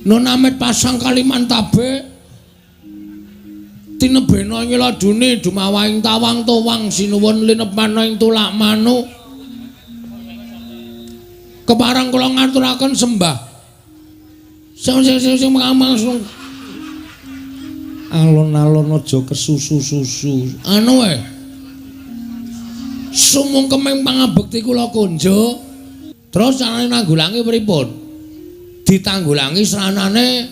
Nun amit pasang Kalimantabe tinebena ing ladune dumawahing tawang towang sinuwun linepana ing tulak manuk. Kepareng kula ngaturaken sembah. Sing sing sing sing langsung alon-alon aja kesusu-susu. Anu e. Sumungkeming pangabekti kula kunjuk. Terus carane nanggulangi pripun? Ditanggulangi sranane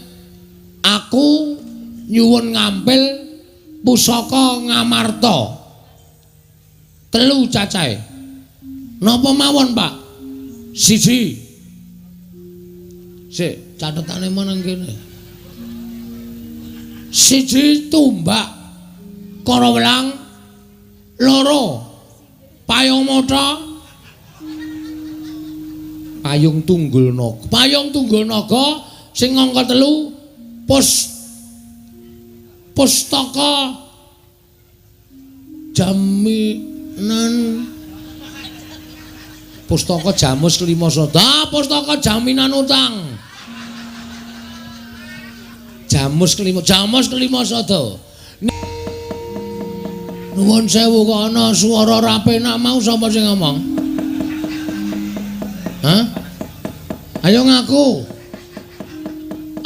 aku nyuwun ngampil pusaka Ngamarta. 3 cacahe. Napa mawon, Pak? 1. Sik, catetane meneng kene. 1 tumbak Karawelang, 2 payung mata, payung tunggul naga. Payung tunggul naga sing angka 3 pustaka jaminan pustaka jamus kelima sada, pustaka jaminan utang. Jamus kelima, jamus kelima sada. Nuwun sewu kok ana swara ra penak mau sapa sing ngomong? Hah? Ayo ngaku.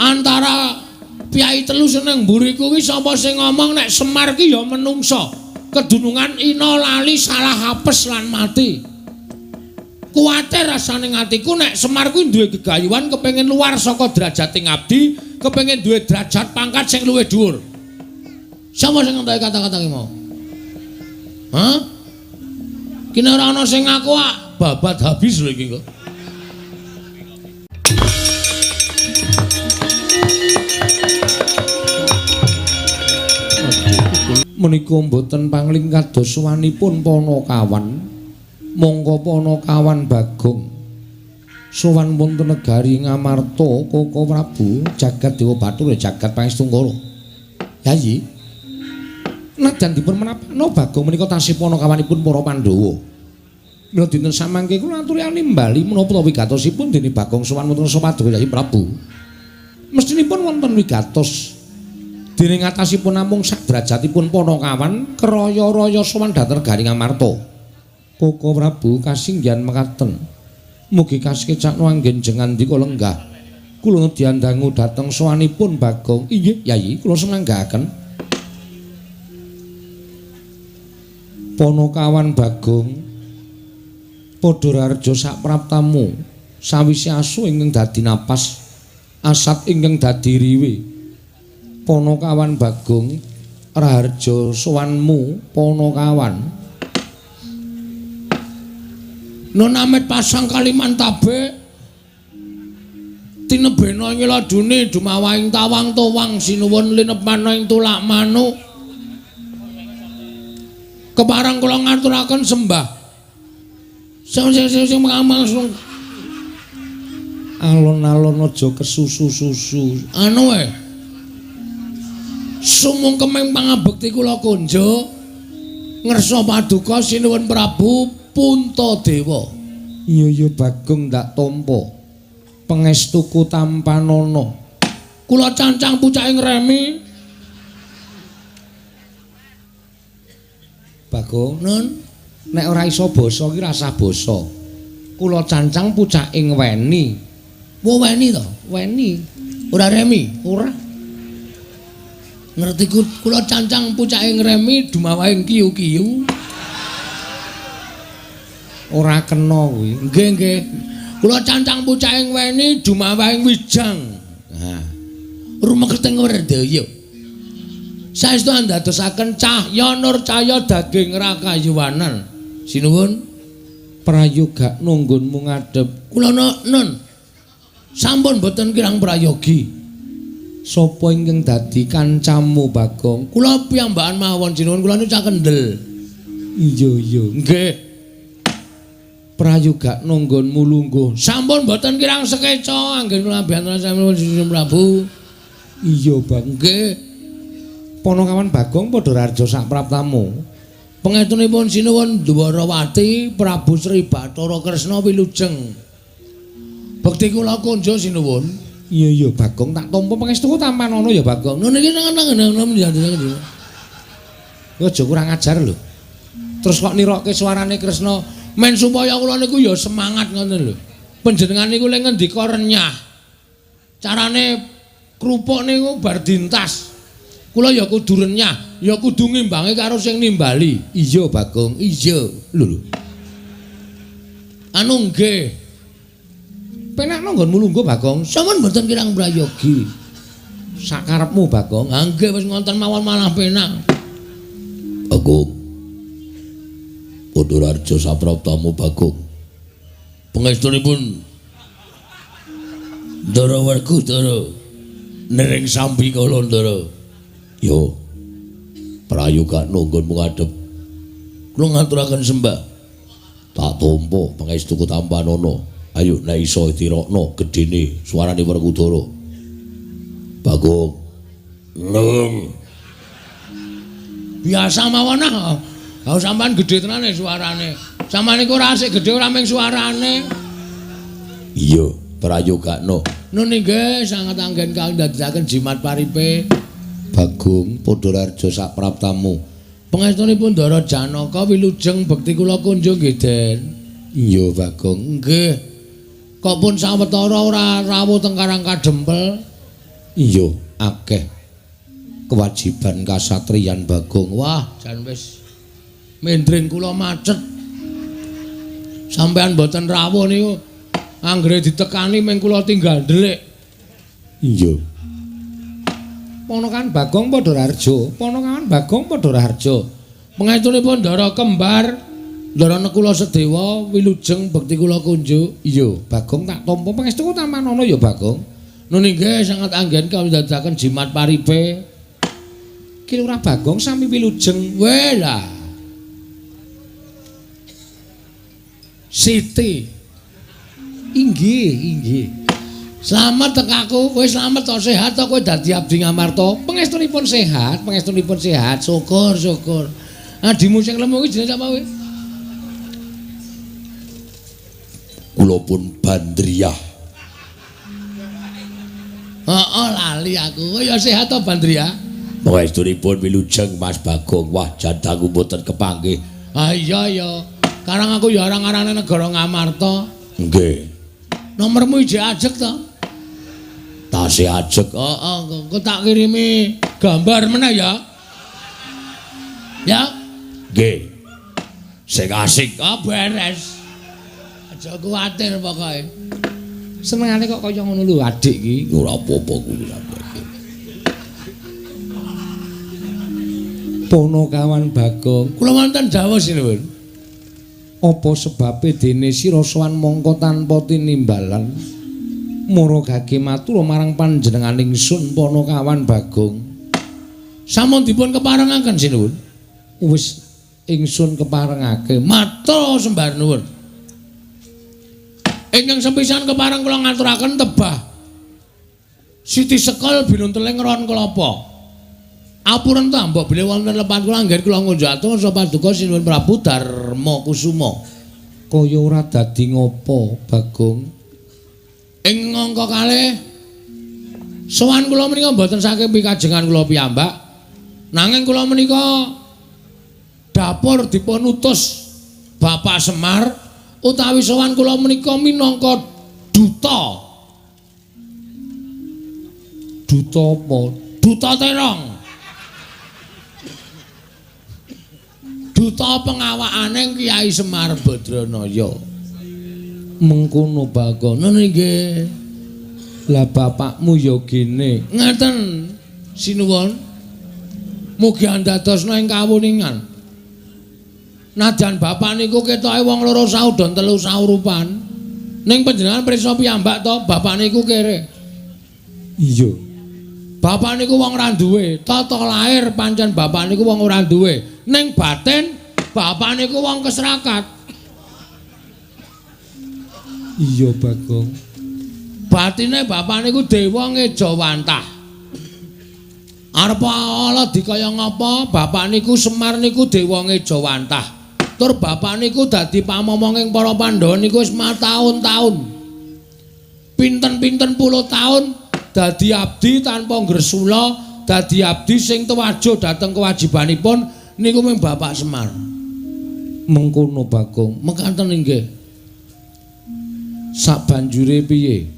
Antara piyai telu sing nang mburiku kuwi sapa sing ngomong nek Semar ki ya menungsa. Kedunungan ina lali salah apes lan mati. Kuwatir rasane atiku nek Semar kuwi duwe gegayuhan kepengin luar saka derajate ngabdi, kepengin duwe derajat pangkat sing luwih dhuwur. Sapa sing ngentoki kata-kata ki mau? Hah? Kene ora ana sing ngaku ah, babat habis lho iki kok. Menika mboten pangling kados sowanipun Panakawan. Monggo Panakawan Bagong sowan wonten negari Ngamarta Koko Prabu jagat Dewa Bathara jagat Pangestungkara. Yayi, nadyan dipun menapakna Bagong menika tasih panakawanipun para Pandhawa. Mila dinten samangke kula aturi nimbali menapa wigatosipun dene Bagong sowan wonten Paduka Yayi Prabu. Mestinipun wonten wigatos dene ngatasipun namung sak derajatipun Panakawan kraya-raya sowan dhateng negari Ngamarta. Koko Prabu kasinggihan mekaten. Mugi kasekecakno anggen jengandika lenggah. Kula diandangu dhateng sowanipun Bagong. Inggih, Yayi, kula semanggaaken. Panakawan Bagong padha rareja sapraptamu sawise asu ingkang dadi napas, asat ingkang dadi riwe. Panakawan Bagong raharja sowanmu Panakawan. Nun amit pasang Kalimantabe tinebena ing ladune dumawahing tawang towang sinuwun linepana ing tulak manuk. Kepareng kula ngaturaken sembah. Sing sing sing sing langsung alon-alon aja kesusu-susu. Anu e. Sumungkeming pangabekti kula kunjuk ngersa paduka sinuwun Prabu Puntadewa. Iya iya Bagong ndak tampa. Pangestuku tampanana. Kula cancang pucake ngremi. Bagong, Nun, nek ora iso basa ki rasah basa. Kula cancang pucake ngweni. Wo weni to? Weni. Ora remi? Ora. Ngerti kula cancang pucake ngremi dumawahing kiyu-kiyu. Ora kena kuwi. Nggih, nggih. Kula cancang pucake ngweni dumawahing wijang. Nah. Rumeketing werdaya. Saestu andadosaken cahya nur cahya daging rakayuwanan. Sinuwun prayoga nunggunmu ngadhep. Kula nun. Sampun boten kirang prayogi. Sapa ingkang dadi kancamu Bagong? Kula piyambakan mawon sinuwun, kula niku cah kendel. Iya iya. Nggih. Prayoga nunggunmu lungguh. Sampun boten kirang sekeca anggen kula biantara sami Prabu. Iya, Bang. Nggih. Panakawan Bagong padha raharja sapraptamu. Pangestunipun sinuwun Dwarawati Prabu Sri Bathara Kresna wilujeng. Bekti kula kunjuk sinuwun. Iya iya Bagong tak tampa pangestuku tampanana ya Bagong. Ngono iki nang. Aja kurang ajar lho. Terus kok nirokke suarane Kresna men supaya kula niku ya semangat ngoten lho. Panjenengan niku le ngendika renyah. Carane krupuk niku bar dintas. Kula ya kudu renyah, ya kudu ngimbangi karo sing nimbali. Iya Bagong, iya. Lho lho. Anu nggih. Penakno nggonmu lungguh Bagong. Sampeyan mboten kirang prayogi. Sakarepmu Bagong. Ha nggih wis ngonten mawon malah penak. Bagong. Padha sapraptamu Bagong. Pangestunipun Ndara Werkudara nering sambi kala Ndara. Yo. Prayogakno nggonmu ngadhep. Kula ngaturaken sembah. Tak tampa pangestuku tampanana. Ayo nek iso tirokno gedene suarane Werkudara. Bagong. Neng. Biasa mawon ah. Ha sampean gedhe tenane suarane. Sampean niku ora asik gedhe ora mung suarane. Iya, prayogakno. Nun inggih sanget anggen kang ndadekaken jimat paripe. Bagong Padha sak praptamu. Pangestunipun Ndara Janaka wilujeng bekti kula kunjung nggih, Den. Iya, Bagong. Nggih. Kok pun sawetara ora rawuh teng Karang Kadempel? Iya, akeh kewajiban kasatriyan Bagong. Wah, jan wis mendring kula macet. Sampean mboten rawuh niku anggere ditekani ming kula tinggal ndelik. Iya. Ponakan Bagong Padha Raharja, ponakan Bagong Padha Raharja. Pangestunipun Ndara kembar, Ndara Nekula Sedewa wilujeng bekti kula kunjuk. Iya, Bagong tak tampa pangestuku tampanana ya Bagong. Nun inggih sanget anggen kawula ndadekaken jimat paripe. Ki Lurah Bagong sami wilujeng. Weh lah. Siti. Inggih, inggih. Slamet tekaku, kowe slamet to sehat to kowe dadi abdi Ngamarta. Pangestunipun sehat, pangestunipun sehat. Syukur, syukur. Adimu sing lemu kuwi jenenge sapa kowe? Kula pun Bandriyah. Heeh, lali aku. Kowe ya sehat to Bandriyah? Pangestunipun wilujeng Mas Bagong. Wah, jandaku mboten kepanggih. Ah iya ya. Karang aku ya arang-arane negara Ngamarta. Nggih. Nomormu ijek ajeg to? Tasih ajeg. Heeh, engko tak kirimi gambar meneh ya. Ya? Nggih. Sing asik. Ah beres. Aja kuwatir pokoke. Senengane kok kaya ngono lho adik iki. Ora apa-apa kuwi sampeyan. Ponokawan Bagong, kula wonten dawuh sinuwun. Apa sebabe dene sira sowan mongko tanpa tinimbalan? Mara gage matur marang panjenengan ingsun Ponokawan Bagong. Sampun dipun keparengaken sinuwun. Wis ingsun keparengake. Matur sembah nuwun. Ingkang sepisan kepareng kula ngaturaken tebah Siti Sekul binunteling ron kelapa. Apuren ta mbok bilih wonten lepat kula anggen kula ngunjuk atur paduka sinuwun Prabu Darma Kusuma. Kaya ora dadi ngopo, Bagong? Ing angka kalih sowan kula menika mboten saking pikajengan kula piyambak. Nanging kula menika dapur dipun utus Bapak Semar utawi sowan kula menika minangka duta. Duta apa? Duta terong. Duta pengawakane Kyai Semar Badranaya. Mengkono Bagong. Ngono nggih. Lah bapakmu ya gene. Ngaten sinuwun. Mugi andadosna ing kawuningan. Najan bapak niku ketoke wong loro saudon telu saurupan. Ning panjenengan prisa piyambak to, bapak niku kere. Iya. Bapak niku wong ora duwe, tata lahir pancen bapak niku wong ora duwe. Ning batin bapak niku wong kesrakat. Iya Bagong. Batine bapak niku dewa ngejawantah. Arep ala dikaya ngapa bapak niku Semar niku dewa ngejawantah. Tur bapak niku dadi pamomonging para Pandhawa niku wis mataun-taun. Pinten-pinten puluh taun dadi abdi tanpa ngresula, dadi abdi sing tuwajo dhateng kewajibanipun niku mung Bapak Semar. Mengkono Bagong, mekaten inggih. Sabanjure piye?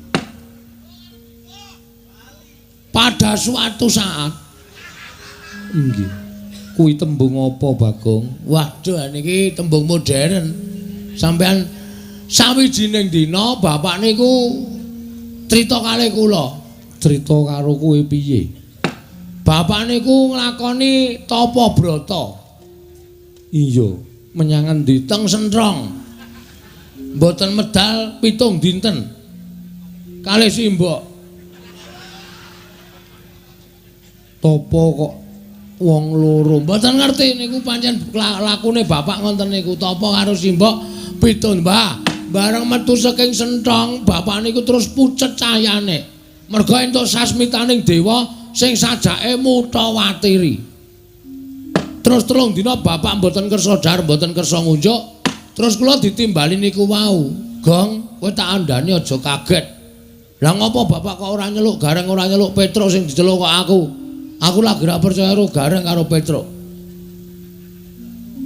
Pada suatu saat inggih. Kuwi tembung apa Bagong? Waduh niki tembung modern. Sampeyan sawijining dina bapak niku crita kalih kula. Crita karo kowe piye? Bapak niku nglakoni tapa brata. Iya, menyang endi? Teng Sentrong. Mboten medal 7 dinten. Kalih simbok. Tapa kok wong loro. Mboten ngerti niku pancen lakune bapak ngoten niku, tapa karo simbok 7, Mbah. Bareng metu saking Sentrong, bapak niku terus pucet cahyane. Merga entuk sasmitaning dewa sing sajake mutawatiri. Terus 3 dina bapak mboten kersa dhahar, mboten kersa ngunjuk. Terus kula ditimbali niku wau. Gong, kowe tak andhani aja kaget. Lah ngopo bapak kok ora nyeluk Gareng, ora nyeluk Petruk sing diceluk kok aku? Aku lagi ora percaya karo Gareng karo Petruk.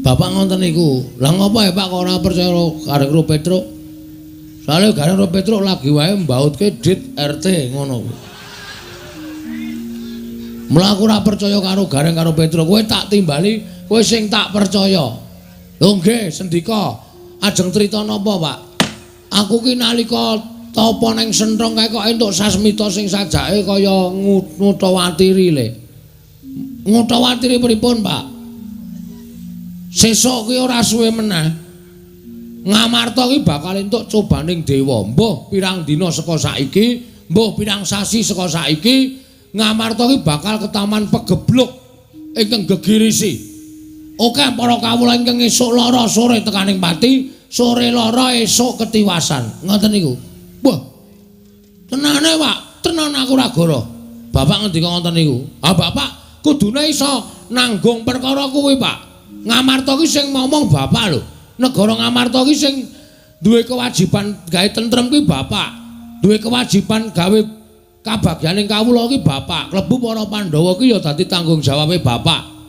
Bapak ngoten niku. Lah ngopo ya Pak kok ora percaya karo Gareng karo Petruk? Soale Gareng karo Petruk lagi wae mbautke dit RT ngono. Mula aku ora percaya karo Gareng karo Petruk. Kowe tak timbali, kowe sing tak percaya. Lho nggih, sendika. Ajeng crita napa, Pak? Aku ki nalika tapa ning Sentrong kae kok entuk sasmita sing sajake kaya ngutawatiri le. Ngutawatiri pripun, Pak? Sesuk ki ora suwe meneh. Ngamarta ki bakal entuk cobaning dewa. Mbuh pirang dina saka saiki, mbuh pirang sasi saka saiki, Ngamarta ki bakal ketaman pegebluk ingkang gegirisi. Oke para kawula ingkang esuk lara sore tekaning pati, sore lara esuk ketiwasan. Ngoten niku. Wah. Tenane, Pak, tenan aku ora goro. Bapak ngendika ngoten niku. Ah, Bapak kudune iso nanggung perkara kuwi, Pak. Ngamarta ki sing ngomong bapak lho. Negara Ngamarta ki sing duwe kewajiban gawe tentrem kuwi bapak. Duwe kewajiban gawe kabagyaning kawula ki bapak. Klebu para Pandhawa ki ya dadi tanggung jawabe bapak.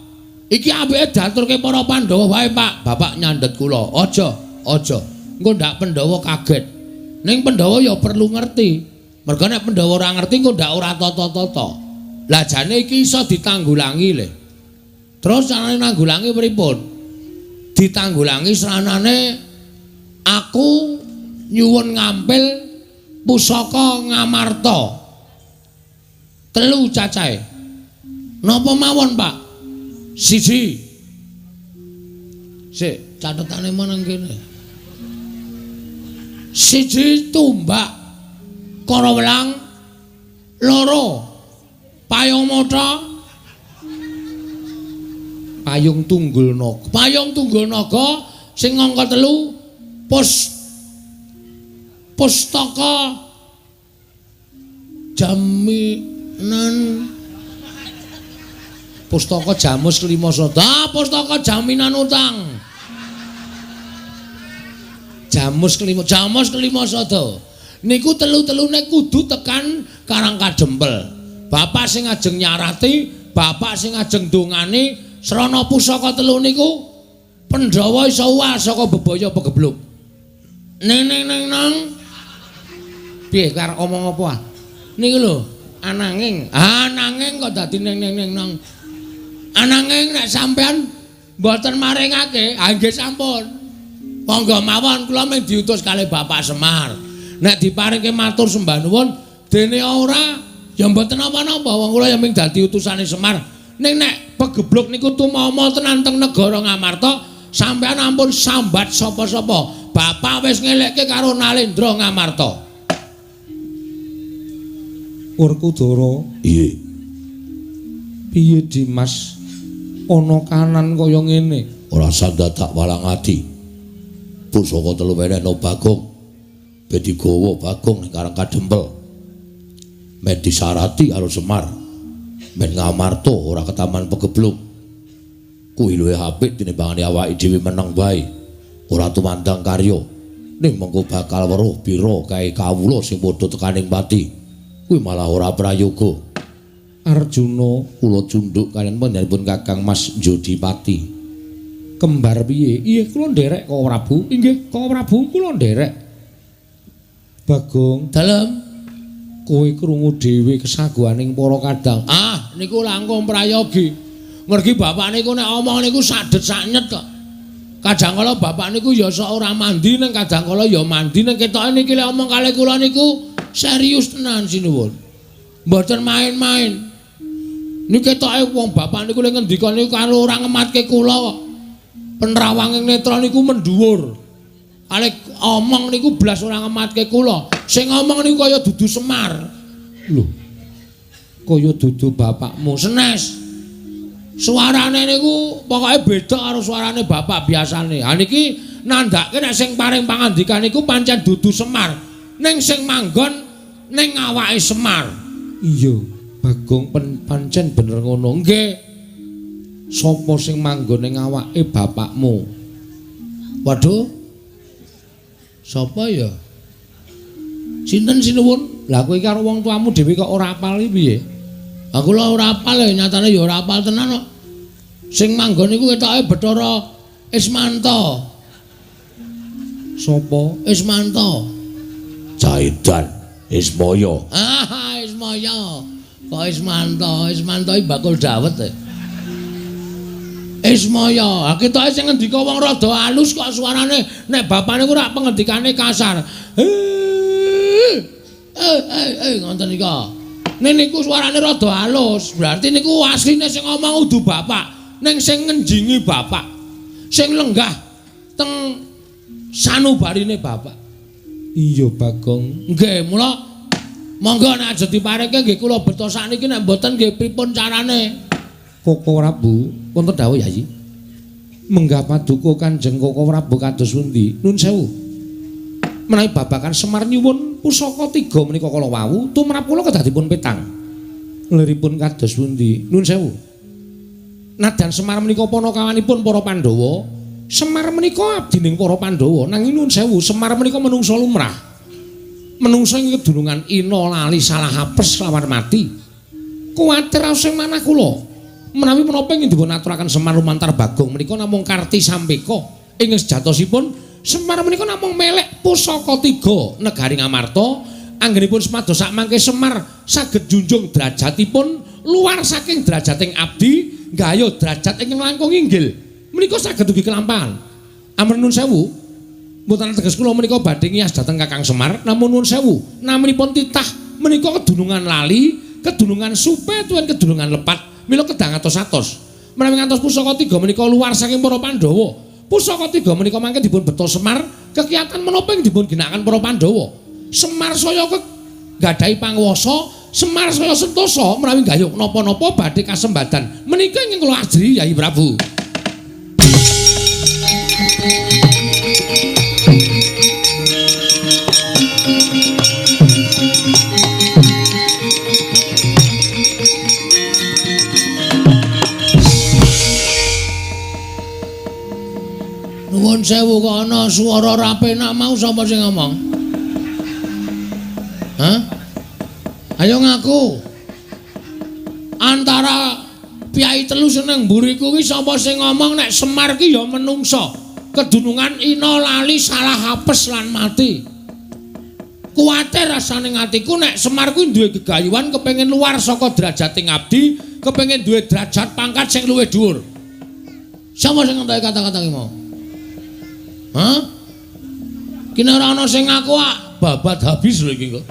Iki apike diaturke para Pandhawa wae, Pak. Bapak nyandhet kula. Aja, aja. Engko ndak Pandhawa kaget. Ning Pandhawa ya perlu ngerti. Merga nek Pandhawa ora ngerti engko ndak ora tata-tata. Lah jane iki iso ditanggulangi le. Terus carane nanggulangi pripun? Ditanggulangi sranane aku nyuwun ngampil pusaka Ngamarta. 3 cacahe. Napa mawon, Pak? 1. Sik, catetane meneng kene. 1 tumbak Karawelang, 2 payung mata, payung tunggul naga. Payung tunggul naga sing angka 3 pustaka jaminan pustaka jamus kelima sada, pustaka jaminan utang. Jamus kelima, jamus kelima sada. Niku telu-telune kudu tekan Karang Kadempel. Bapak sing ajeng nyarati, bapak sing ajeng dongani srana pusaka telu niku Pandhawa iso uwal saka bebaya pegebluk. Ning ning ning nang. Piye karep omong apa ah? Niku lho, ananging, ananging kok dadi ning ning ning nang. Ananging nek sampean mboten maringake, ha nggih sampun. Monggo mawon kula mung diutus kalih Bapak Semar. Nek diparingke matur sembah nuwun, dene ora ya mboten napa-napa, wong kula ya mung dadi utusane Semar. Ning nek pegebluk niku tumama tenan teng negara Ngamarta, sampean ampun sambat sapa-sapa. Bapak wis ngelekke karo Nalendra Ngamarta. Werkudara, Piye? Piye Dimas? Ana kanan kaya ngene. Ora sandadak walang ati. Pusaka telu wenehno Bagong. Ben digawa Bagong ning Karang Kadempel. Men disarati karo Semar. Men Ngamarta ora ketaman pegebluk. Kuwi luwih apik tinimbangane awake dhewe meneng wae. Ora tumandang karya. Ning mengko bakal weruh pira kae kawula sing padha tekaning pati. Kuwi malah ora prayoga. Arjuna kula cundhuk kaliyan panjenenganipun Kakang Mas Jodipati. Kembar piye? Iya kula nderek Koko Prabu. Inggih Koko Prabu kula nderek. Bagong, dalem kowe krungu dhewe kesaguhaning para kadang. Ah, niku langkung prayogi. Mergi bapak niku nek omong niku sadet saknyet kok. Kadang kala bapak niku ya sok ora mandi ning kadang kala ya mandi ning ketoke niki lek omong kalih kula niku serius tenan sinuwun. Mboten main-main. Niki ketoke wong bapak niku lek ngendika niku karo ora ngematke kula kok. Penrawanging netra niku mendhuwur. Kalih omong niku blas ora ngematke kula. Sing ngomong niku kaya dudu Semar. Lho. Kaya dudu bapakmu. Senes. Suarane niku pokoke beda karo suarane bapak biasane. Ha niki nandhake nek sing paring pangandikan niku pancen dudu Semar, ning sing manggon ning awake Semar. Iya, Bagong pancen bener ngono. Nggih. Sapa sing manggon ning awake bapakmu? Waduh. Sapa ya? Sinten sinuwun? Lah kowe iki karo wong tuamu dhewe kok ora apal iki piye? Aku lho ora apal ya, nyatane ya ora apal tenan kok. Sing manggon niku ketoke Bathara Ismanto. Sapa? Ismanto. Jaidan Ismaya. Ah, Ismaya. Kok Ismanto? Ismanto iki bakul dawet e. Ismaya. Ha ketoke sing ngendika wong rada alus kok suarane nek bapane ku rak pengendikane kasar. Ngoten nika. Ning niku suarane rada alus, berarti niku asline sing ngomong udu bapak, ning sing ngenjingi bapak, sing lenggah teng sanubarine bapak. Iya Bagong. Nggih, mula monggo nek aja dipareke nggih kula beto sakniki nek mboten nggih pripun carane? Koko Prabu, wonten dawuh Yayi. Menggah paduka Kanjeng Koko Prabu kados pundi? Nun sewu. Menawi babagan Semar nyuwun pusaka tiga menika kala wau tumrap kula kedah dipun petang. Liripun kados pundi? Nun sewu. Nadyan Semar menika panakawanipun para Pandhawa, Semar menika abdining para Pandhawa, nanging nun sewu Semar menika menungsa lumrah. Menungsa ing kedunungan ina lali salah apes lawan mati. Kuwatir sing manah kula. Menawi menapa ingkang dipun aturaken Semar lumantar Bagong menika namung karti sampeka ing sejatosipun Semar menika namung melek pusaka tiga negari Ngamarta anggenipun semados sakmangke Semar saged junjung derajatipun luar saking derajating abdi nggayuh derajat ingkang langkung inggil menika saged ugi kelampahan. Ampun nun sewu mboten teges kula menika badhe ngiyas dhateng Kakang Semar namun nun sewu naminipun titah menika kedunungan lali, kedunungan supe tuwin kedunungan lepat mila kedah atos-atos. Menawi ngantos pusaka tiga menika luar saking para Pandhawa. Pusaka tiga menika mangke dipun beto Semar, kegiatan menapa ing dipun ginakaken para Pandhawa. Semar saya gadahi panguwasa, Semar saya sentosa menawi gayuh napa-napa badhe kasembadan. Menika ingkang kula ajri Yayi Prabu. Nuwun sewu kok ana swara ora penak mau sapa sing ngomong? Hah? Ayo ngaku. Antara piyai telu seneng mburiku ki sapa sing ngomong nek Semar ki ya menungsa. Kedunungan ina lali salah apes lan mati. Kuwatir rasane atiku nek Semar kuwi duwe gegayuhan kepengin luar saka derajating abdi, kepengin duwe derajat pangkat sing luwih dhuwur. Sapa sing ngentoki kata-kata ki mau? Hah? Kene ora ana sing ngaku ah, babat habis lho iki kok.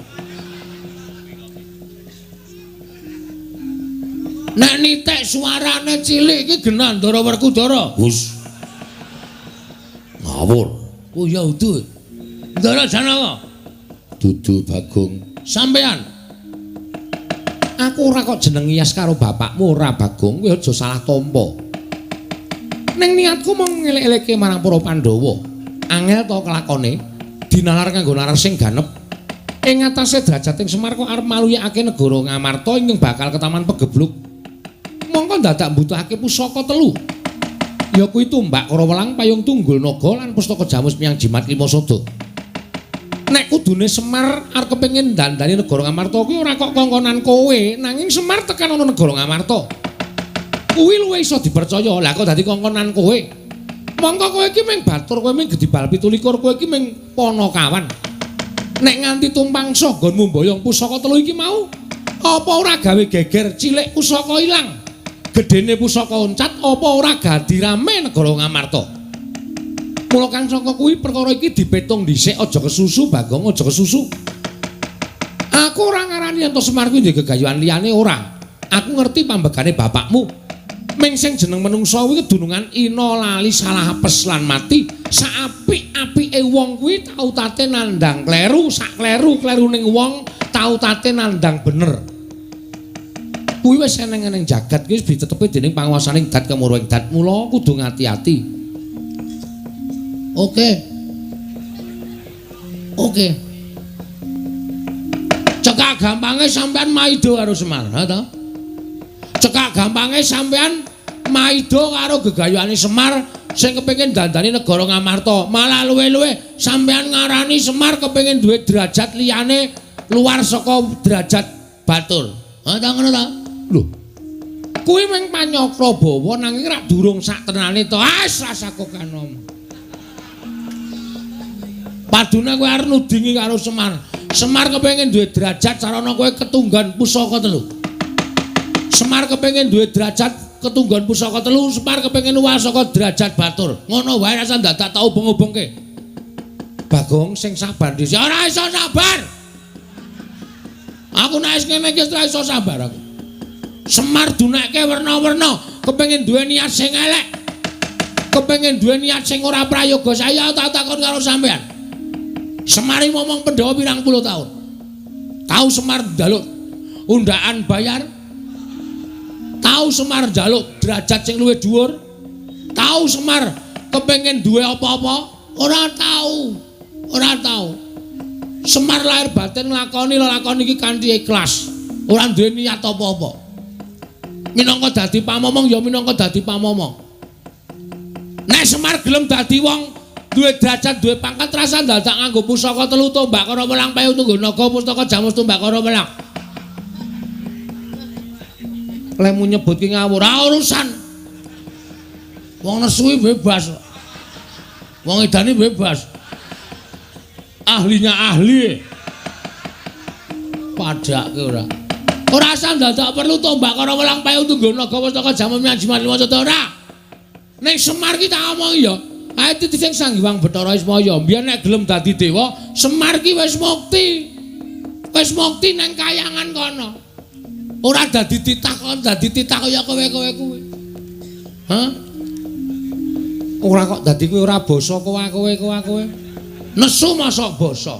Nek nitik suarane cilik iki genah Ndara Werkudara. Hus. Ngawur. Oh ya udu. Ndara Janaka. Dudu Bagong. Sampean. Aku ora kok jeneng ngiyas karo bapakmu ora Bagong, kowe aja salah tampa. Ning niatku mung ngelek-elekke marang para Pandhawa. Angel to kelakone dinalar kanggo nalar sing ganep. Ing atase derajating Semar kok arep maluyakake negara Ngamarta ingkang bakal ketaman pegebluk. Mongko dadak mbutuhake pusaka telu. Ya kuwi tumbak Karawelang, payung tunggul naga lan pustaka jamus miyang jimat lima sada. Nek kudune Semar arep kepengin dandani negara Ngamarta kuwi ora kok kongkonan kowe, nanging Semar tekan ana negara Ngamarta. Kuwi luwih iso dipercaya. Lah kok dadi kongkonan kowe? Mongko kowe iki mung batur, kowe mung gedibal 27, kowe iki mung panakawan. Nek nganti tumpangsa nggonmu mboyong pusaka telu iki mau, apa ora gawe geger cilik pusaka ilang? Gedene pusaka oncat apa ora gadi rame negara Ngamarta? Mula kang saka kuwi perkara iki dipetung dhisik, aja kesusu Bagong, aja kesusu. Aku ora ngarani yen to Semar kuwi duwe gegayuhan liyane ora. Aku ngerti pambegane bapakmu. Ming sing jeneng menungsa kuwi kedunungan ina lali salah apes lan mati. Saapik-apike wong kuwi tau tate nandhang kleru, sak kleru-klerune wong tau tate nandhang bener. Kuwi wis eneng-eneng jagat kuwi wis ditetepi dening panguwasaning dat kemurwing dat. Mula kudu ngati-ati. Oke. Oke. Cekak gampange sampean maido karo Semar, ha ta? Cekak gampange sampean maido karo gegayuhane Semar sing kepengin dandani negara Ngamarta. Malah luwe-luwe sampean ngarani Semar kepengin duwe derajat liyane luar saka derajat batur. Ha ta ngono ta? Lho. Kuwi mung panyakra bawa nanging rak durung sak tenane to. Ah, rasa kok kanom. Padune kowe arep nudingi karo Semar. Semar kepengin duwe derajat sarana kowe ketunggan pusaka telu. Semar kepengin duwe derajat ketunggan pusaka telu, Semar kepengin luwih saka derajat batur. Ngono wae rasa dadak tau ubeng-ubengke. Bagong sing sabar dhisik. Ora iso sabar. Aku nek wis ngene iki ora iso sabar aku. Semar dunekke werna-werna, kepengin duwe niat sing elek. Kepengin duwe niat sing ora prayoga. Saya tak takon karo sampean. Semar ngomong Pandhawa pirang puluh tahun. Tahu Semar njaluk undaan bayar? Tahu Semar njaluk derajat sing luwih dhuwur? Tahu Semar kepengin duwe apa-apa? Ora tahu. Ora tahu. Semar lahir batin nglakoni lelakon iki kanthi ikhlas. Ora duwe niat apa-apa. Minangka dadi pamomong ya minangka dadi pamomong. Nek Semar gelem dadi wong duwe derajat, duwe pangkat, rasa dadak nganggo pusaka telu tombak karo welang payu tunggu naga pustaka jamus tombak karo welang. Lemu nyebut ki ngawur, ora urusan. Wong nesu bebas. Wong edane bebas. Ahlinya ahli. Padake ora. Ora usah dadak perlu tombak karo welang payu tunggu naga pustaka jamus miajiman maca ora. Ning Semar ki tak omongi ya. Ae titi sing Sang Hyang Bathara Ismaya mbiyen nek gelem dadi dewa, Semar ki wis mukti. Wis mukti nang kayangan kono. Ora dadi titah kon dadi titah kaya kowe-kowe kuwi. Hah? Ora kok dadi kowe ora basa kowe-kowe. Nesu mosok basa.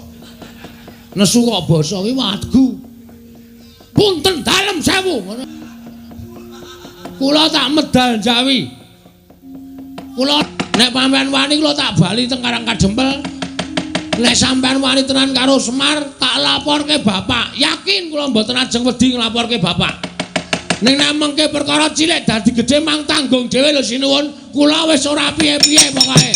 Nesu kok basa kuwi wadgu. Punten dalem sewu. Kula tak medal Jawi. Kula nek sampean wani kula tak bali teng Karang Kadempel. Nek sampean wani tenan karo Semar, tak laporke bapak. Yakin kula mboten ajeng wedi nglaporke bapak. Ning nek mengke perkara cilik dadi gedhe mang tanggung dhewe lho sinuwun. Kula wis ora piye-piye pokoke.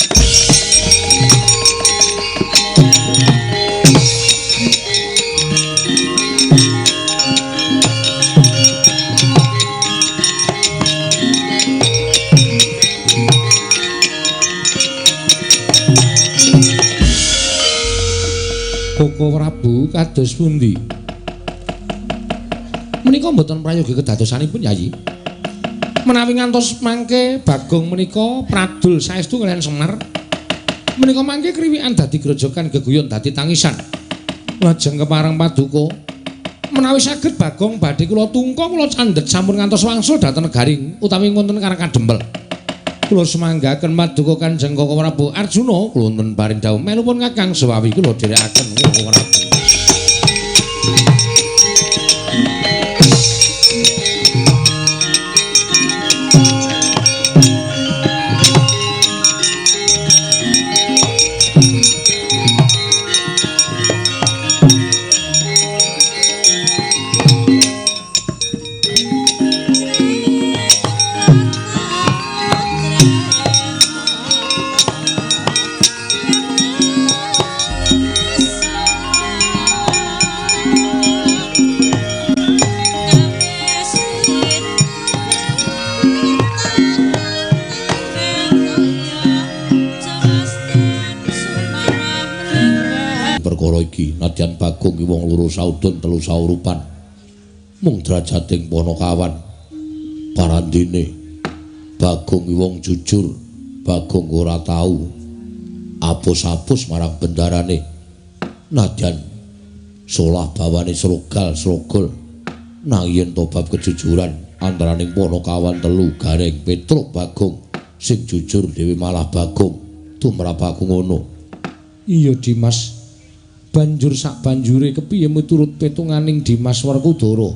Koko Prabu kados pundi? Menika mboten prayogi kedadosanipun Yayi. Menawi ngantos mangke Bagong menika pradul saestu kaliyan Semar. Menika mangke kriwikan dadi grojogan geguyon dadi tangisan. Lajeng kepareng paduka menawi saged Bagong badhe kula tungka kula candhet sampun ngantos wangsul dhateng negaring utawi wonten Karang Kadempel. Kula semanggaken paduka Kanjeng Koko Prabu Arjuna kula wonten paring dawuh melupun Kakang Sewawi kula dherekaken Koko Prabu. iki nadyan Bagong ki wong loro saudon telu saurupan. Mung drajating Panakawan. Parandene Bagong ki wong jujur, Bagong ora tau apus-apus marang bendarane. Nadyan solah bawane srogal srogol. Nang yen to bab kejujuran antaraning Panakawan telu Gareng Petruk Bagong sing jujur dhewe malah Bagong tumrap aku ngono. Iya Dimas, banjur sak banjure kepiye miturut petunganing Dimas Werkudara?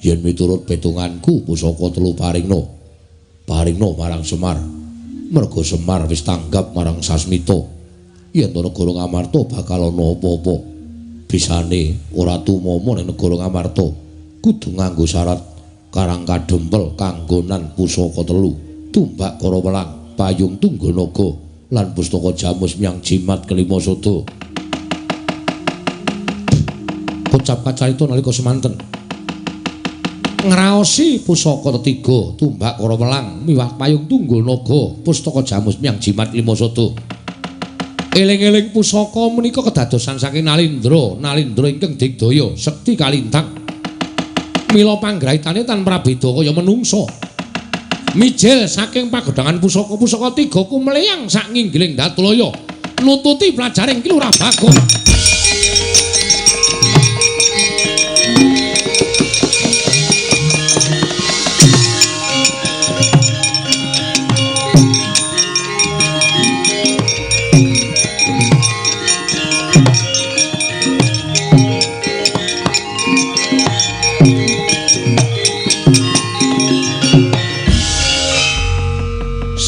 Yen miturut petunganku pusaka telu paringno. Paringno marang Semar. Mergo Semar wis tanggap marang Sasmita. Yen to negara Ngamarta bakal ana apa-apa. Bisane ora tumama ning negara Ngamarta. Kudu nganggo syarat Karang Kadempel kanggonan pusaka telu, tumbak kara welang, payung tunggal naga lan pustaka jamus miang jimat kelima sada. Kocap kacarita nalika semanten ngraosi pusaka tetiga, tumbak kara welang miwah payung tunggul naga, pustaka jamus miang jimat lima sada. Eling-eling pusaka menika kedadosan saking Nalindra, Nalindra ingkang digdaya sekti kalintang. Mila panggraitane tan prabeda kaya menungsa. Mijil saking pagodhangan pusaka-pusaka tiga kumleyang sak nginggiling Datulaya nututi pelajaring Ki Lurah Bagong.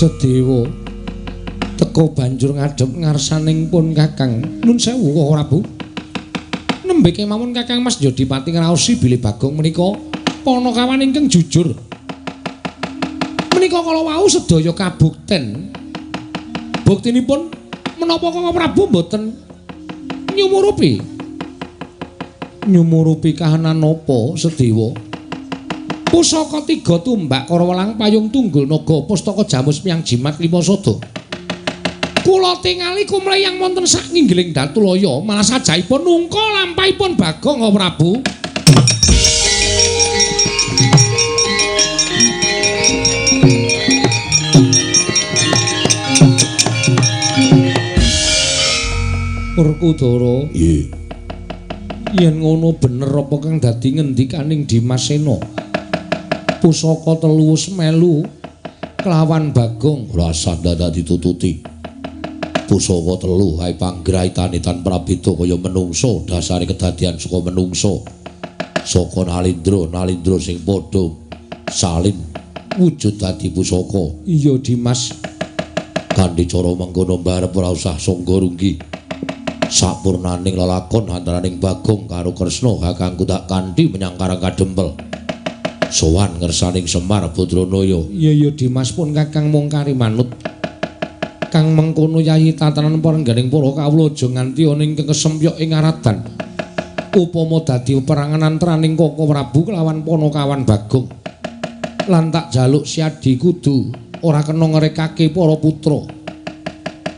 Sedewa teka banjur ngadhep ngarsaning pun Kakang. Nun sewu Koko Prabu. Nembe kemawon Kakang Mas Jodipati ngraosi bilih Bagong menika panakawan ingkang jujur. Menika kala wau sedaya kabukten. Buktinipun menapa Koko Prabu mboten nyumurupi? Nyumurupi kahanan napa Sedewa? Pusaka tiga tumbak kara welang payung tunggul naga pustaka jamus miang jimat lima sada. Kula tingali kumleyang wonten sak nginggiling Datulaya malah sajaipun nungka lampahipun Bagong Prabu. Werkudara, nggih. Yen ngono bener apa kang dadi ngendikaning Dimas Sena? Pusaka telu wis melu kelawan Bagong. Ora usah dadak ditututi. Pusaka telu hae panggraitane tan prabeda kaya menungsa, dasare kedadian saka menungsa. Saka Nalindra, Nalindra sing padha salin wujud dadi pusaka. Iya Dimas, kanthi cara mengkono mbarep ora usah sangga runggi. Sapurnaning lelakon antaraning Bagong karo Kresna kakangku tak kanthi menyang Karang Kadempel. Sowan ngersaning Semar Badranaya. Iya iya Dimas, pun Kakang mung kari manut. Kang mengkono yayi tatanan parengganing para kawula aja nganti ana ing kesempyok ing aradan. Upama dadi perangan antaraning Koko Prabu kelawan Panakawan Bagong. Lan tak jaluk siadi kudu ora kena ngrekake para putra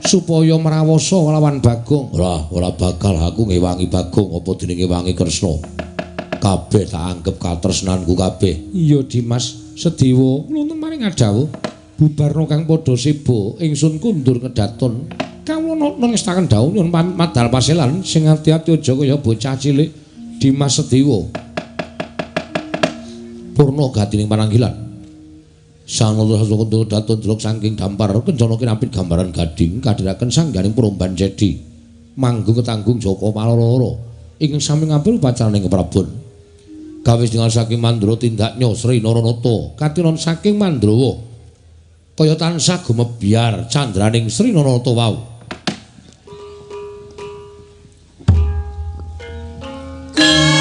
supaya mrawasa kelawan Bagong. Ora, ora bakal aku ngewangi Bagong apa dene ngewangi Kresna. Kabeh tak anggep katresnanku kabeh. Iya Dimas, Sedewa kula maring adhawuh bubarna kang padha seba ingsun kundur kedaton. Kawula nangestaken dawuh nyuwun pamit madal paselan sing ati-ati aja kaya bocah cilik. Dimas Sedewa. Purna gatining pananggilan. Sanata sasaka daton delok saking dampar kencana kinapit gambaran gading kadhiraken sangganing promban jedi. Manggung ketanggung Jaka Paloro ingkang sami ngambil upacaraning Prabon. Kawis tingal saking Mandra tindaknya Sri Naranata katinon saking Mandrawa kaya tansah gumebyar candraning Sri Naranata wau. Yeah.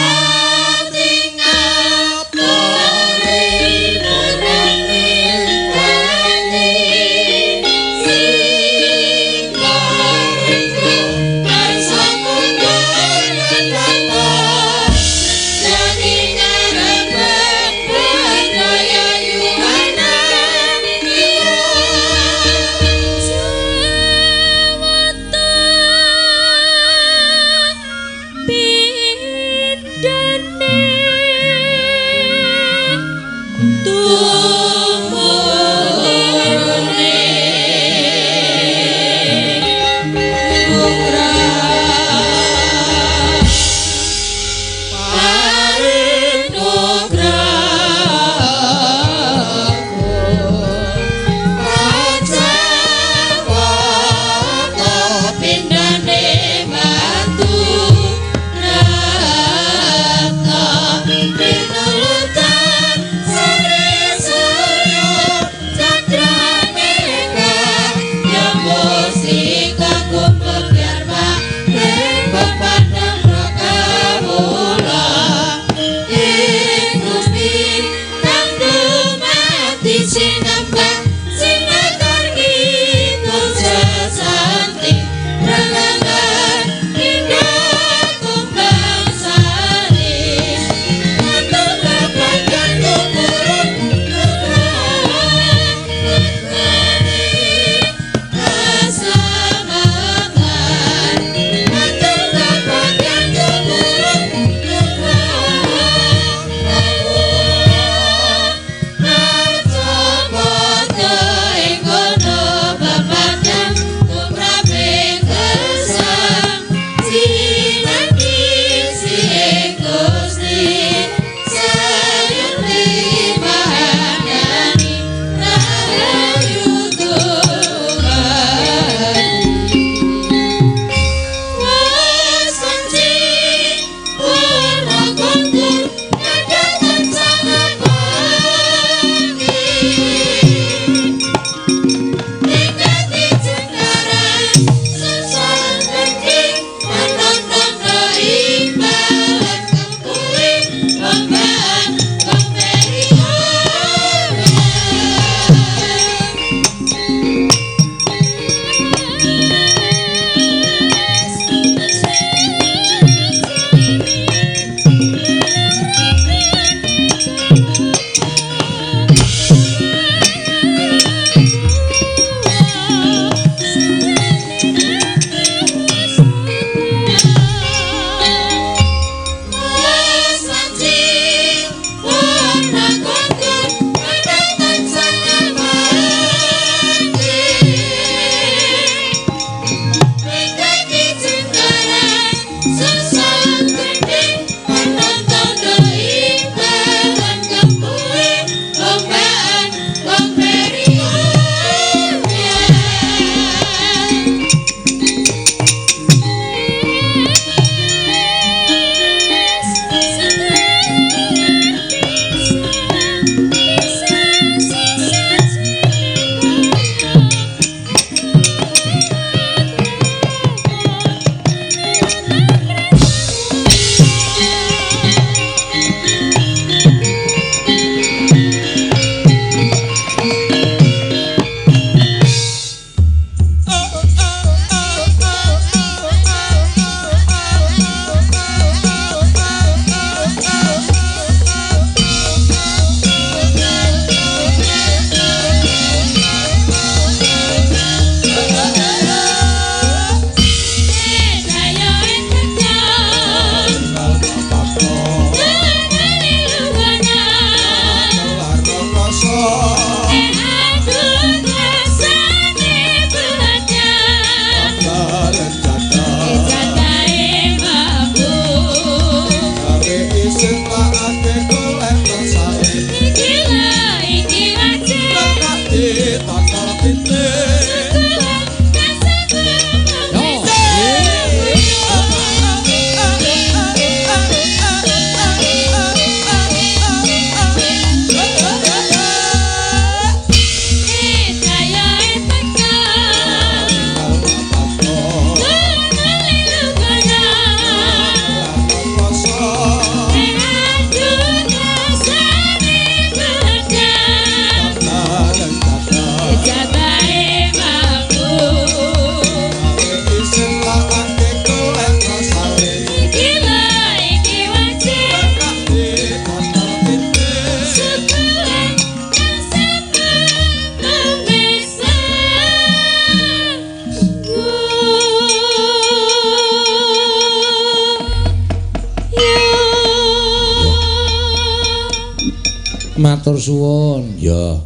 Matur suwun. Ya.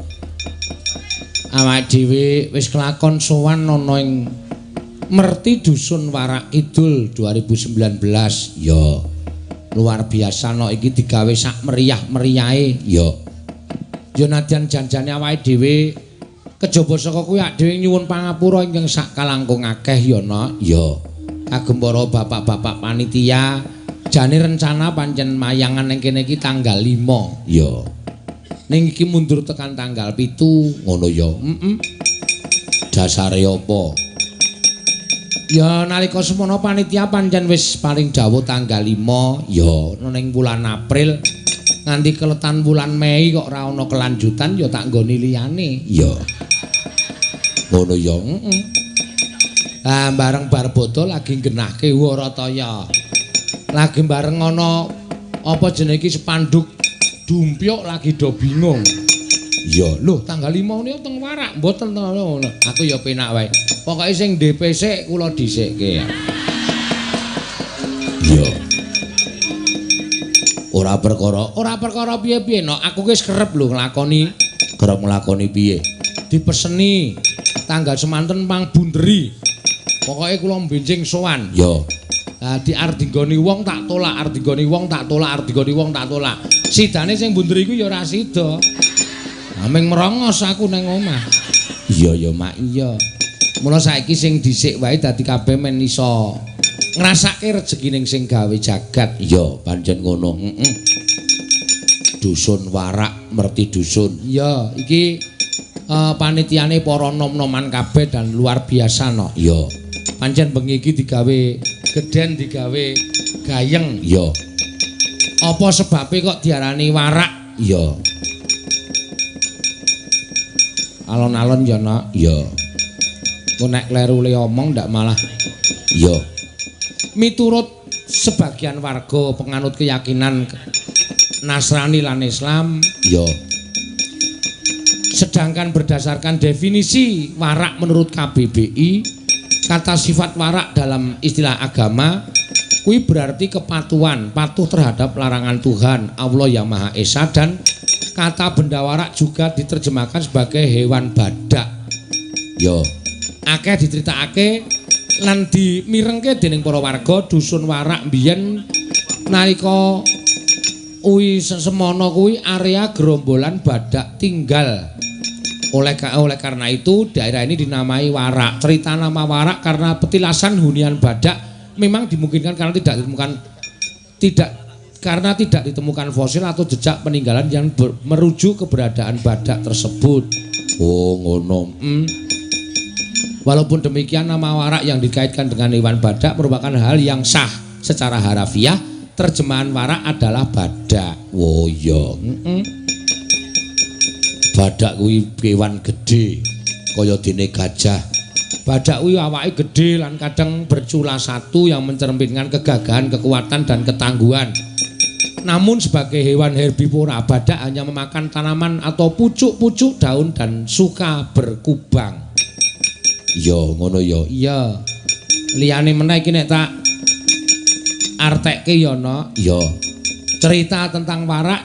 Awake dhewe wis kelakon sowan ana ing Merti Dusun Warak Kidul 2019. Ya. Luar biasa no iki digawe sak meriah-meriahe. Ya. Ya nadyan janjane awake dhewe kejaba saka kuwi awake dhewe nyuwun pangapura ingkang sak kalangkung akeh ya no. Ya. Kagem para bapak-bapak panitia, jane rencana pancen mayangan ning kene iki tanggal 5. Ya. Ning iki mundur tekan tanggal 7 ngono ya. Heeh. Dasare apa? Ya nalika semono panitia pancen wis paring dawuh tanggal 5 ya ning wulan April nganti keletan wulan Mei kok ora ana kelanjutan ya tak nggoni liyane. Ya. Ngono ya. Heeh. Lah bareng bar bodho lagi nggenahke Warataya. Lagi bareng ana apa jenenge iki spanduk dumpyuk lagi do bingung. Ya, lho tanggal 5 niku teng Warak mboten ngono. Aku ya penak wae. Pokoke sing DP sik kula dhisikke. Ya. Ora perkara, ora perkara piye-piye no. Aku wis kerep lho nglakoni. Kerep nglakoni piye? Dipeseni tanggal semanten pang bunderi. Pokoke kula mbenjing sowan. Ya. Lah di arep dinggoni wong tak tolak, arep dinggoni wong tak tolak, arep dinggoni wong tak tolak. Sidane sing bunderi iku ya ora sida. Aming merongos aku nang omah. Iya ya, Mak. Iya. Mula saiki sing dhisik wae dadi kabeh men iso ngrasake rejeki ning sing gawe jagat. Iya, pancen ngono. Heeh. Dusun Warak, Merti Dusun. Iya, iki panitiane para nom-noman kabeh dan luar biasa no. Iya. Pancen bengi iki digawe gedhen, digawe gayeng. Iya. Apa sebabe kok diarani warak? Iya. Alon-alon ya, Nak. Iya. Engko nek kleru le omong ndak malah. Iya. Miturut sebagian warga penganut keyakinan Nasrani lan Islam, iya. Sedangkan berdasarkan definisi warak menurut KBBI, kata sifat warak dalam istilah agama kuwi berarti kepatuhan, patuh terhadap larangan Tuhan Allah Yang Maha Esa, dan kata benda warak juga diterjemahkan sebagai hewan badak. Yo. Akeh diceritakake lan dimirengke dening para warga dusun Warak mbiyen nalika uwi semono kuwi area gerombolan badak tinggal. Oleh karena itu daerah ini dinamai Warak. Cerita nama Warak karena petilasan hunian badak memang dimungkinkan karena tidak ditemukan fosil atau jejak peninggalan yang merujuk keberadaan badak tersebut. Oh, ngono. Walaupun demikian nama Warak yang dikaitkan dengan hewan badak merupakan hal yang sah secara harafiah. Terjemahan warak adalah badak. Oh iya. Badak kuwi kewan gedhe kaya dene gajah. Badak kuwi awake gedhe lan kadang bercula satu yang mencerminkan kegagahan, kekuatan dan ketangguhan. Namun sebagai hewan herbivora, badak hanya memakan tanaman atau pucuk-pucuk daun dan suka berkubang. Ya ngono ya. Iya. Liyane meneh iki nek tak artekke ya, Nok. Iya. Cerita tentang warak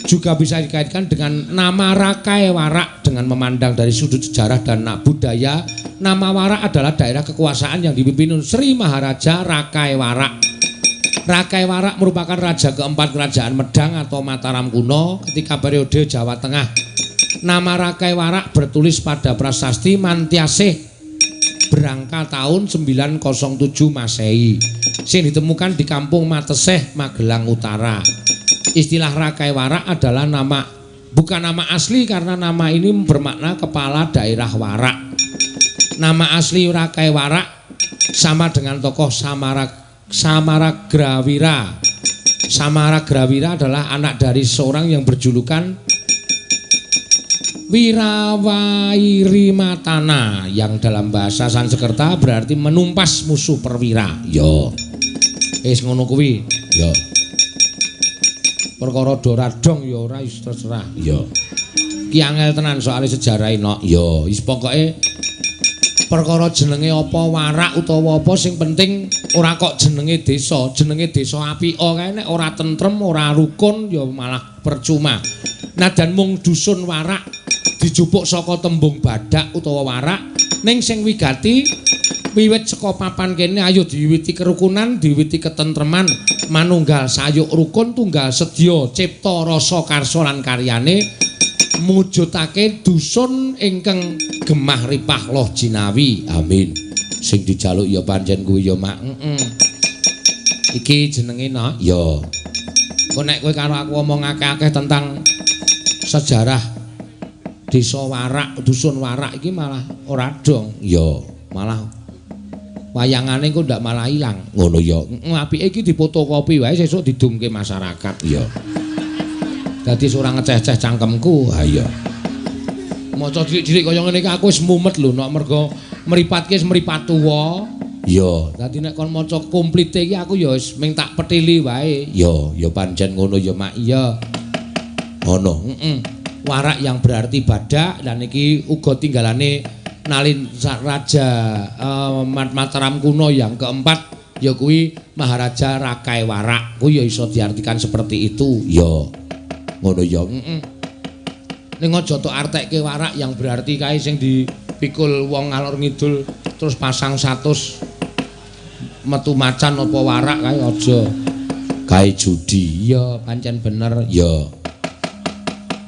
juga bisa dikaitkan dengan nama Rakai Warak. Dengan memandang dari sudut sejarah dan budaya, nama Warak adalah daerah kekuasaan yang dipimpin Sri Maharaja Rakai Warak. Rakai Warak merupakan raja keempat kerajaan Medang atau Mataram kuno ketika periode Jawa Tengah. Nama Rakai Warak bertulis pada prasasti Mantiasih berangka tahun 907 Masehi sing ditemukan di kampung Mateseh, Magelang Utara. Istilah Rakai Warak adalah nama, bukan nama asli karena nama ini bermakna kepala daerah Warak. Nama asli Rakai Warak sama dengan tokoh Samaragrawira. Samaragrawira adalah anak dari seorang yang berjulukan Wirawaiриmatana yang dalam bahasa Sanskerta berarti menumpas musuh perwira. Yo. Wis ngono kuwi. Yo. Perkara doradong ya ora wis terserah. Yo. Ki angel tenan soalé sejarahe nok. Yo, wis pokoke perkara jenenge apa warak utawa apa sing penting ora kok jenenge desa, jenenge desa apika kae nek ora tentrem, ora rukun ya malah percuma. Nadan mung dusun Warak dijupuk saka tembung badak utawa warak, ning sing wigati wiwit saka papan kene ayo diwiwiti kerukunan, diwiwiti ketentreman, manunggal sayuk rukun tunggal sedya cipta rasa karsa lan karyane mujudake dusun ingkang gemah ripah loh jinawi. Amin. Sing dijaluk ya pancen kuwi ya, Mak. Heeh. Iki jenenge no? Ya. Kok nek kowe karo aku omong akeh-akeh tentang sejarah desa Warak, dusun Warak iki malah ora dong. Ya, malah wayangane engko ndak malah ilang. Ngono ya. Heeh, apike iki difotokopi wae sesuk didumke masyarakat. Ya. Dadi ora ngeceh-ceh cangkemku. Ha iya. Maca cilik-cilik kaya ngene iki aku wis mumet lho nek mergo mripat ki wis mripat tuwa. Ya, dadi nek kon maca komplite iki aku ya wis ming tak petili wae. Ya, ya pancen ngono ya, Mak. Iya. Ngono. Heeh. Warak yang berarti badak dan iki uga tinggalane nalin raja Mataram kuno yang keempat ya kuwi Maharaja Rakai Warak. Kuwi ya iso diartikan seperti itu. Ya. Ngono ya. Heeh. Ning aja tok artekke warak yang berarti kae sing dipikul wong ngalor ngidul terus pasang 100 metu macan apa warak kae aja. Kae judi. Iya, pancen bener. Ya.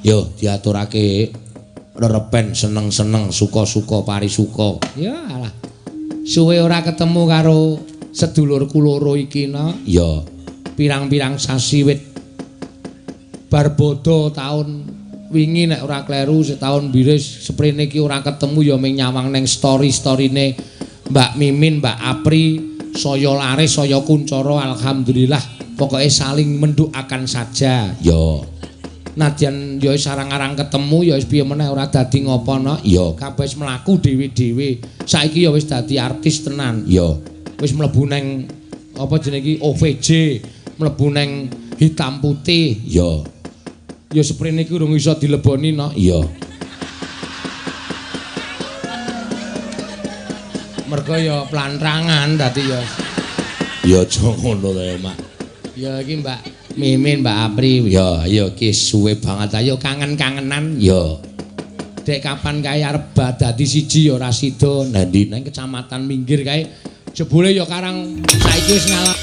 Yo diaturake rerepen seneng-seneng suka-suka parisuka. Ya alah. Suwe ora ketemu karo sedulurku loro iki no. Ya. Pirang-pirang sasi wit bar bodho taun wingi nek ora kleru setahun biris seprene iki ora ketemu ya ming nyawang neng story-storyne Mbak Mimin, Mbak Apri, saya laris, saya kuncara, alhamdulillah. Pokoke saling mendoakan saja. Ya. Nadyan ya wis arang-arang ketemu ya wis piye meneh ora dadi ngopo no. Ya, kabeh wis mlaku dhewe-dhewe. Saiki ya wis dadi artis tenan. Ya. Wis mlebu neng apa jenenge iki OVJ, mlebu neng hitam putih. Ya. Ya seprene iki urung iso dileboni no. Iya. Mergo ya plantrangan dadi ya. Ya aja ngono ta ya, Mak. Ya iki Mbak Mimin, Mbak Apri. Ya, ayo iki suwe banget ayo kangen-kangenan. Ya. Dek kapan kae arep dadi siji ya ora sida. Nandi nang kecamatan minggir kae jebule ya karang saiki wis ngalami